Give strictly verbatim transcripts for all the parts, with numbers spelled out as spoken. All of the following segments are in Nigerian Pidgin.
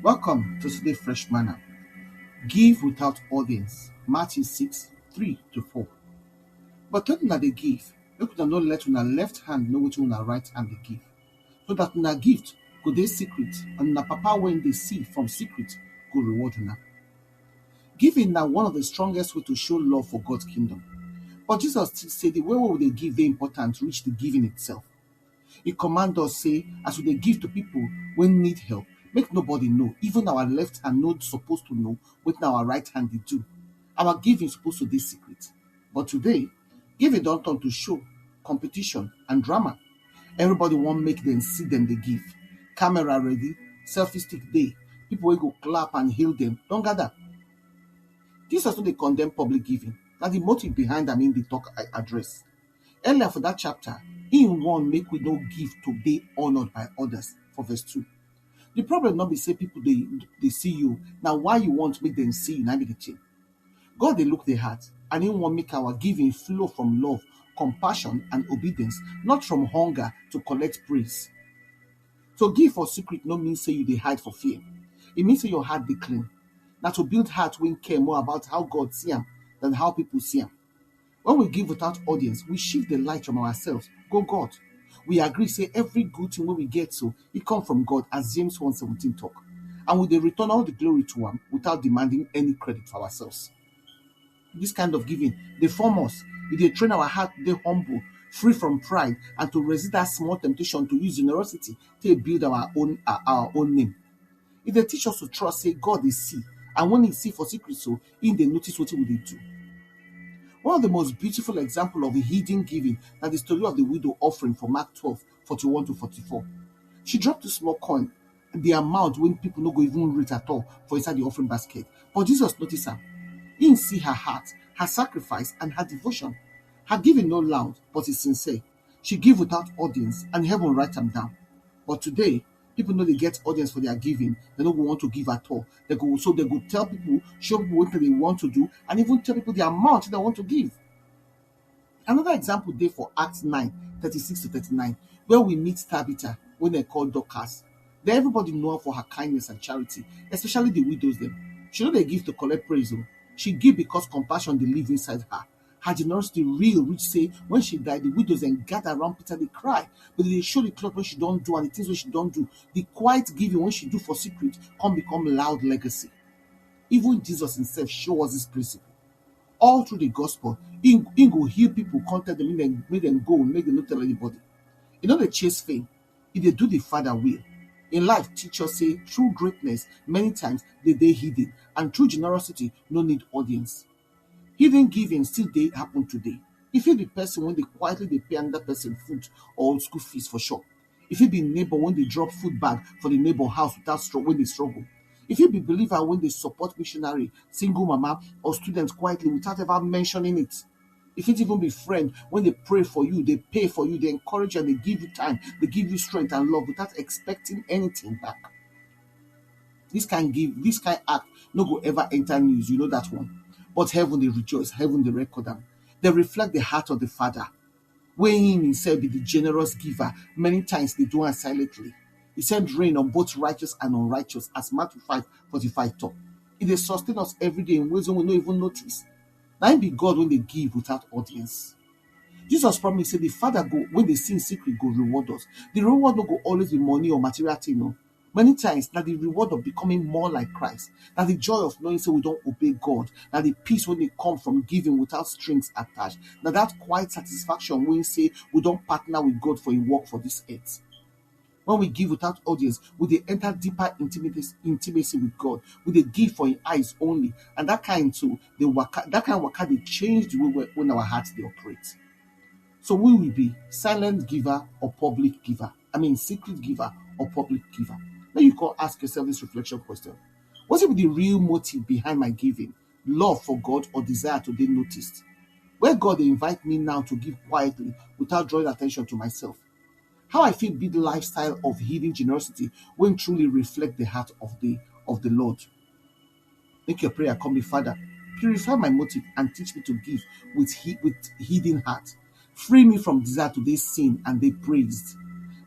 Welcome to today Fresh Manna. Give without audience. Matthew six, three to four. But when una dey give, make una no let una left hand know wetin una right hand dey give, so that una gift go dey secret, and una Papa wey dey see from secret go reward una. Giving na one of the strongest way to show love for God's kingdom. But Jesus teach say the way wey we dey give dey important reach the giving itself. He command us say as we dey give to people wey need help, make nobody know, even our left hand no suppose to know wetin our right hand dey do. Our giving suppose to dey secret. But today, giving don turn to show, competition and drama. Everybody wan make dem see dem dey give. Camera ready, selfie stick dey, people wey go clap and hail dem don gather. Jesus no dey condemn public giving, na the motive behind am im dey talk address. Earlier for that chapter, im warn make we no give to dey honoured by others for verse two. The problem no be say people dey dey see you, na why you want make dem see you na be the thing. God dey look the heart, and im wan make our giving flow from love, compassion and obedience, not from hunger to collect praise. To give for secret no mean say you dey hide for fear. E mean say your heart dey clean. Na to build heart wey care more about how God see am than how people see am. When we give without audience, we shift the light from ourselves go God. We agree say every good thing wey we get so, e come from God, as James one seventeen talk. And we dey return all the glory to am without demanding any credit for ourselves. This kind of giving dey form us. E dey train our heart to dey humble, free from pride, and to resist that small temptation to use generosity take build our own our, our own name. E dey teach us to trust say God dey see, and when e see for secret so, im dey notice wetin we dey do. One of the most beautiful example of hidden giving na the story of the widow offering for Mark twelve, forty-one to forty-four. She drop two small coin, the amount wey people no go even rate at all, for inside the offering basket. But Jesus notice am. Im see her heart, her sacrifice and her devotion. Her giving no loud, but e sincere. She give without audience, and heaven write am down. But today, people no dey get audience for their giving. Dem no go want to give at all. Dem go, so dem go tell people, show people wetin dem want to do, and even tell people the amount dem want to give. Another example dey for Acts nine, thirty-six to thirty-nine, where we meet Tabitha, wey dem call Dorcas. Then everybody know her for her kindness and charity, especially the widows dem. She no dey give to collect praise o. She give because compassion dey live inside her. Her generosity real reach say when she die, the widows dem gather around Peter dey cry, but dem dey show the cloth wey she don do and the things wey she don do. The quiet giving wey she do for secret come become loud legacy. Even Jesus himself show us this principle. All through the gospel, im im go heal people, come tell dem make dem make dem go, make dem no tell anybody. E no dey chase fame, e dey do the Father will. Im life teach us say true greatness many times dey dey hidden, and true generosity no need audience. Hidden giving still dey happen today. E fit be person wey dey quietly dey pay another person food or school fees for shop. E fit be neighbor wey dey drop food bag for the neighbor house without struggle, wey dey struggle. E fit be believer wey dey support missionary, single mama, or student quietly without ever mentioning it. E fit even be friend wey dey pray for you, dey pay for you, dey encourage you, and dey give you time, dey give you strength and love without expecting anything back. This kind give, this kind act no go ever enter news, you know that one. But heaven dey rejoice, heaven dey record am. Dem reflect the heart of the Father, wey im himself be the generous giver, many times dey do am silently. He send rain on both righteous and unrighteous, as Matthew five forty-five talk. E dey sustain us every day in ways wey we no even notice. Na im be God wey dey give without audience. Jesus promise say the Father go, wey dey see in secret, go reward us. The reward no go always be money or material thing o. Many times na the reward of becoming more like Christ. Na the joy of knowing say we don obey God. Na the peace wey dey come from giving without strings attached. Na that quiet satisfaction wey say we don partner with God for im work for this earth. When we give without audience, we dey enter deeper intimacy intimacy with God. We dey give for im eyes only, and that kind so dey waka that kind waka dey change the way wey wey our heart dey operate. So who we be, silent giver or public giver? I mean secret giver or public giver? Make you come ask yourself this reflection question. Wetin be the real motive behind my giving? Love for God or desire to dey noticed? Where God dey invite me now to give quietly without drawing attention to myself? How I fit build lifestyle of hidden generosity wey truly reflect the heart of the of the Lord? Make your prayer come be, Father, purify my motive and teach me to give with he, with hidden heart. Free me from desire to dey seen and dey praised.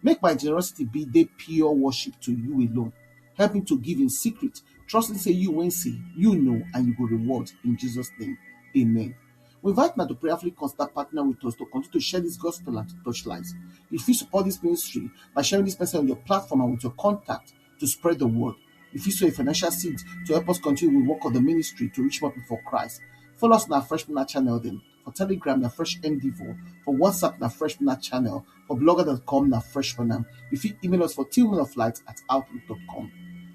Make my generosity be dey pure worship to you alone. Help him to give in secret, trusting say you wey see, you know, and you go reward in Jesus' name. Amen. We invite una to prayerfully consider partner with us to continue to share this gospel and to touch lives. If you support this ministry by sharing this message on your platform and with your contact to spread the word, if you sow a financial seed to help us continue with work of the ministry to reach more people for Christ, follow us on our Fresh Manna channel then. For Telegram na Fresh Endeavor, for WhatsApp na Fresh Manna channel, for blogger dot com na Fresh Manna. If you email us for tillmanoflight at outlook dot com.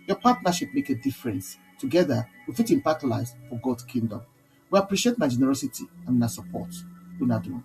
Your partnership make a difference. Together, we fit impact lives for God's kingdom. We appreciate my generosity and my support. Una do.